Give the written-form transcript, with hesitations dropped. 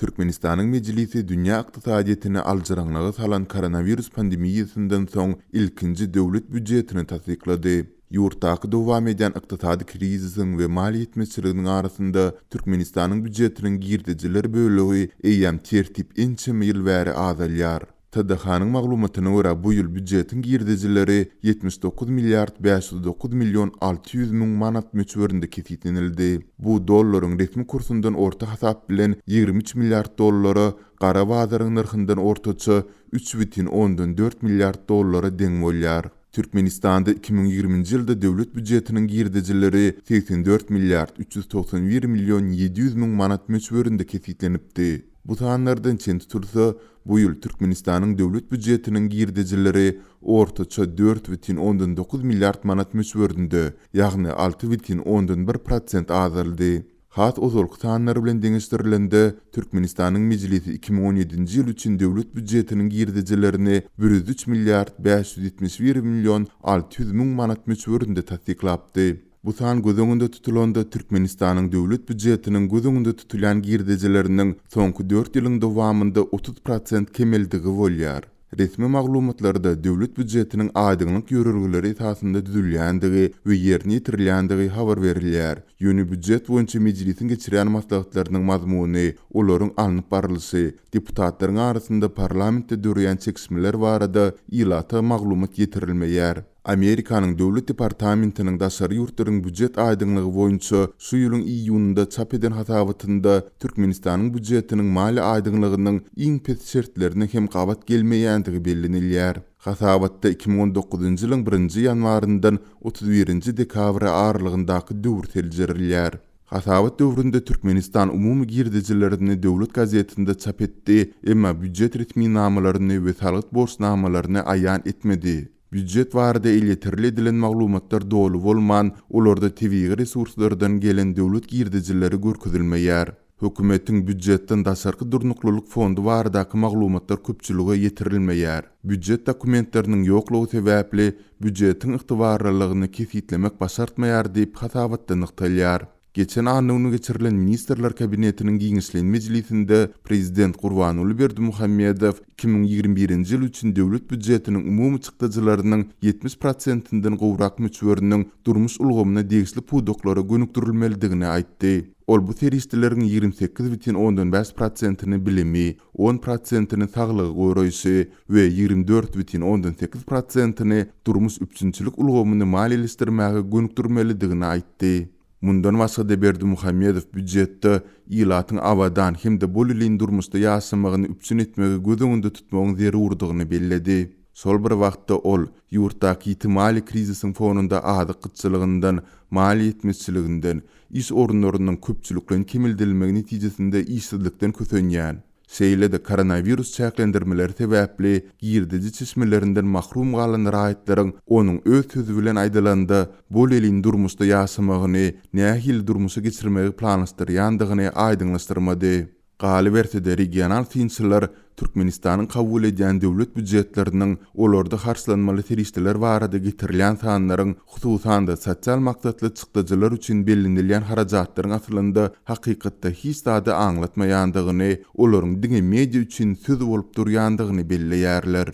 Türkmenistanyň Mejlisi dünýä ykdysadyýetini aljyraňňylyga salan koronawirus pandemiýasyndan soň ilkinji döwlet býujetini tassyklady. Ýurtdaky dowam edýän ykdysady krizisiň we maliýe ýetmezçiliginiň arasynda Türkmenistanyň býujetiniň girdejiler bölegi eýýäm tertip ençeme ýyl bäri azalýar. TDH-nyň maglumatyna görä, bu ýyl býujetiň girdejileri 79 milliard 509 million 600 müň manat möçberinde kesgitlenildi. Bu dollaryň resmi kursundan orta hasap bilen 23 milliard dollara, gara bazaryň nyrhyndan ortaça 3,4 milliard dollara deň bolýar. Türkmenistanda 2020-nji ýylda döwlet býujetiniň girdejileri 84 milliard 391 million 700 müň manat möçberinde kesgitlenipdi. Bu sanlardan çen tutulsa, bu ýyl Türkmenistanyň döwlet býujetiniň girdejileri ortaça 4,9 milliard manat möçberinde, ýagny 6,1 prosent azaldy. Has ozalky sanlar bilen deňeşdirilende, Türkmenistanyň Mejlisi 2017-nji ýyl üçin döwlet býujetiniň girdejilerini 103 milliard 571 million 600 müň manat möçberinde tassyklapdy. Bu san göz öňünde tutulanda, Türkmenistanyň döwlet býujetiniň göz öňünde tutulýan girdejileriniň soňky dört ýylyň dowamynda 30 prosent kemeldigi bolýar. Resmi maglumatlarda döwlet býujetiniň aýdyňlyk ýörelgeleri esasynda düzülýändigi we ýerine ýetirilýändigi habar berilýär. Ýöne býujet boýunça Mejlisiň geçirýän maslahatlarynyň mazmuny, olaryň alnyp barlyşy, deputatlaryň arasynda parlamentde döreýän çekişmeler barada ilata maglumat ýetirilmeýär. Amerikanyň Döwlet departamentiniň daşary ýurtlaryň býujet aýdyňlygy boýunça şu ýylyň iýunynda çap eden hasabatynda Türkmenistanyň býujetiniň maliýe aýdyňlygynyň iň pes şertlerine hem gabat gelmeýändigi bellenilýär. Hasabatda 2019-njy ýylyň birinji ýanwaryndan 31-nji dekabra aralygyndaky döwür seljerilýär. Hasabat döwründe Türkmenistan umumy girdejilerini döwlet gazetinde çap etdi, emma býujet resminamalaryny we salgyt borçnamalaryny aýan etmedi. Býujet barada elýeterli edilen maglumatlar doly bolman, olarda tebigy resurslardan gelen döwlet girdejileri görkezilmeýär. Hökümetiň býujetden daşarky durnuklylyk fondy baradaky maglumatlar köpçülige ýetirilmeýär. Býujet dokumentleriniň ýoklugy sebäpli, býujetiň ygtybarlylygyny kesgitlemek başartmaýar diýip, hasabatda nygtalýar. Geçen anna güni geçirilen Ministrler Kabinetiniň giňişleýin mejlisinde Prezident Gurbanguly Berdimuhamedow 2021-nji ýyl üçin döwlet býujetiniň umumy çykdajylarynyň 70 prosentinden gowrak möçberiniň durmuş ulgamyna degişli pudaklara gönükdirilmelidigini aýtdy. Ol bu serişdeleriň 28,5 prosentini bilimi, 10 prosentini saglygy goraýşy we 24,8 prosentini durmuş üpjünçilik ulgamyny maliýeleşdirmäge gönükdirmelidigini aýtdy. Mundan başga-da Berdimuhamedow býujetde ilatyň abadan hem-de bolelin durmuşda ýaşamagyny üpjün etmegi göz öňünde tutmagyň zerurdygyny belledi. Şol bir wagtda ol, ýurtdaky ýiti maliýe krizisiň fonunda azyk gytçylygyndan, maliýe ýetmezçiliginden, iş orunlarynyň köpçülikleýin kemeldilmegi netijesinde işsizlikden kösenýän, Şeýle-de koronawirus çäklendirmeleri sebäpli girdeji çeşmelerinden mahrum galan raýatlaryň onuň öz sözi bilen aýdylanda, bolelin durmuşda ýaşamagyny nähili durmuşa geçirmegi planlaşdyrýandygyny aýdyňlaşdyrmady. Galyberse-de, regional synçylar Türkmenistanyň kabul edýän döwlet býujetleriniň olarda harçlanmaly serişdeler barada getirilýän sanlaryň hususan-da, sosial maksatly çykdajylar üçin bellenilýän harajatlaryň aslynda hakykatda hiç zady aňlatmaýandygyny, olaryň diňe media üçin söz bolup durýandygyny belleýärler.